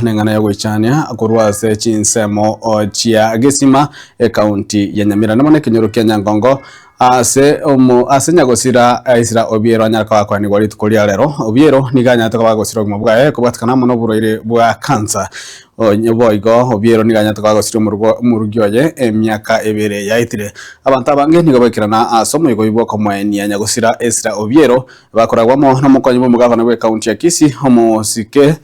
Neng'ana ya goichania korwa ase chinsemo chia Gesima, ekaunti ya Nyamira. Namo nekenyoro kia Nyangongo ase omo ase nyagosira Ezra Obiero anyare koba akoenigwa rituko ria rero. Obiero nigo anyarete koba agosira obogima bwaye kobwatekana amo noborwaire bwa cancer. Onye boigo Obiero nigo anyarete koba agosiria omorugo omorugi oye emiaka ebere yaetire. Abanto abange nigo baikerana ase omoigo bw'okomoenia nyagosira Ezra Obiero bakoragwa amo nomokonyi bw'omogavana bw'ekaunti ya Kisii omosike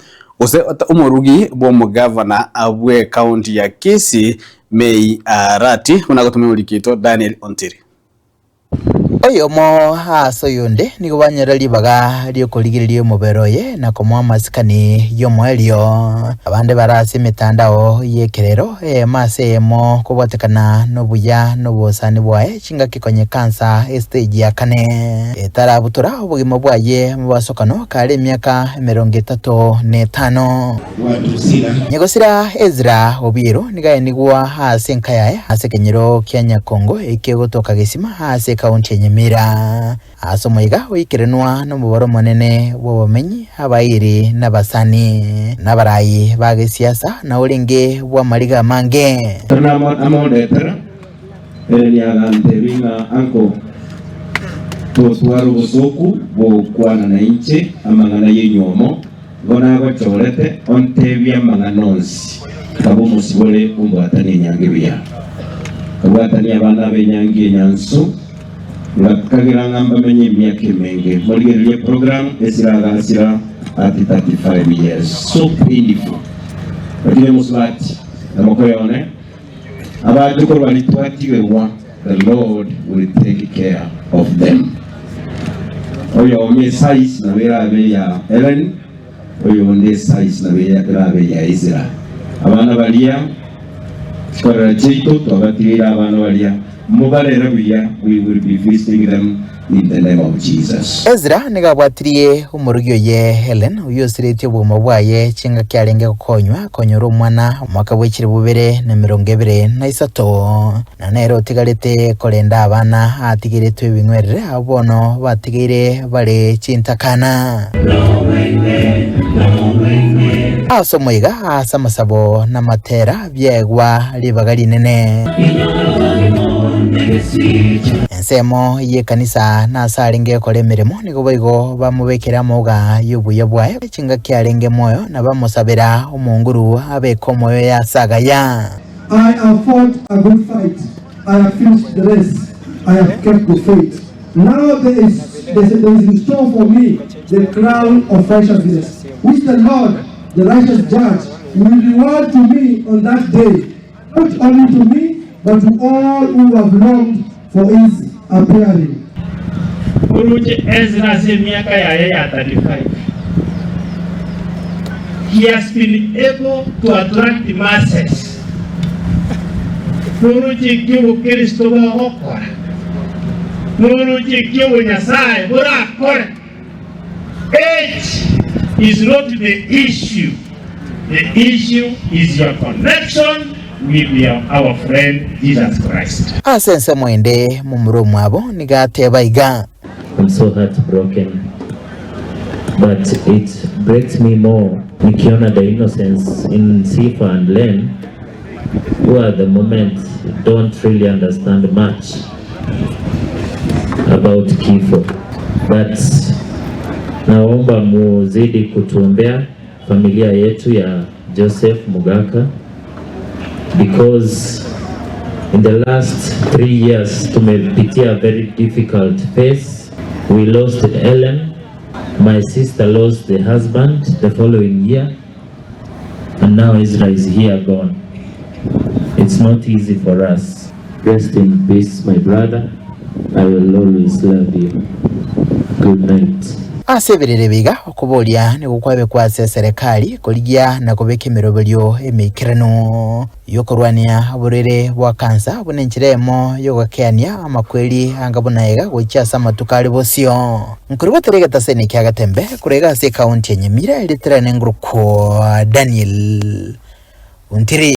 Gose omorugi bw'omogavana bw'ekaunti ya Kisii, May Arati, buna agotumia omoriki oito Daniel Ontiri. Oyomo ase oyonde nigo banyora ribaga ri'okorigereria omobere oye na komoa amasikani y'omoerio. Abande bare ase emetandao y'ekerero, eyemo ase eyemo kobwatekana nobuya na obosani bwaye chingaki konya ekansa estage ya kane etarabutora obogima bwaye mobasokano kare emiaka emerongo etato na etano. Nyagosira Ezra Obiero nigo aenigwa ase enka yaye ase ekenyoro kia Nyakongo ekegotoka Gesima ase ekaunti ya Nyamira. Ase omoyega oikeranwa nomobaro omonene bw'abamenyi, abairi, na abasani, na abarai ba gesiasa, na orenge bw'amariga amange. Namondetera, ere niagantebia ng'a, Uncle, totware obosooku bw'ogokwana nainche amang'ana y'enywomo, igo nagochorete ontebie amang'ana onsi. Nkaba omosibore ombwatanie enyangi buya. Nkabwatania abana b'enyangi enyansu, ngakagera ng'a mbamenye emiaka emenge. Morigererie program esira agasira at 35 years. So painful. Lakini omosubati na mokoyone Abachokoro baria twatigerwa, the Lord will take care of them. Oyomo esize nabo erabe ya Ellen, oyonde esize nabo erabe ya Ezra. Abana baria chikorera chiaito twabatigeire abana baria mobarere buya, we will be visiting them in the name of Jesus. Ezra nigo abwatirie omorugi oye Helen, oyio osiretie obogima bwaye chingaki arenge gokonywa konyora omwana omwaka bwe chilifu bibere na emerongo ebere na isato, na nere otigarete korenda abana atigeretwe ebing'werere abwo bono batigeire bare chintakana. Ase omoiga ase amasabo na amatera biaegwa ribaga rinene. Ensemo y'ekanisa na ase arenge gokora emeremo nigo boigo bamobekera amauga y'obuya bwaye chingaki arenge moyo na bamosabera omonguru abeke omoyo oye ase agaya. I have fought a good fight, I have finished the race, I have kept the faith. Now there is, there is in store for me the crown of righteousness, which the Lord, the righteous judge, will reward to me on that day, not only to me, but to all who have longed for his appearing. Oroche Ezra ase emiaka yaye ya 35, he has been able to attract masses. Noroche eki obokristo bogokora, noroche eki obonyasae borakore. Age is not the issue, the issue is your connection with your, our friend Jesus Christ. Ase ensemo ende momura omwabo nigo ateba iga. I'm so heartbroken but it breaks me more nikiona the innocence in Sifa and Len who at the moment don't really understand much about kifo but naomba muzidi kutuombea familia yetu ya Joseph Mugaka because in the last 3 years tumepitia a very difficult phase. We lost Ellen, my sister lost the husband the following year, and now Ezra is here gone. It's not easy for us. Rest in peace, my brother. I will always love you. Good night. Ase ebirero ebi iga, okoboria nigo kwabekwa ase eserekari korigia na kobeka emeroberio emeikeranu y'okorwania oborwaire bwa kansa buna enchera eyemo y'ogokeania amakweri anga buna iga gochia ase amatuko are bosio. Nkorigotera egetaseni kia Getembe korwa iga ase ekaunti ya Nyamira erieta riane ngorokwa Daniel Ontiri.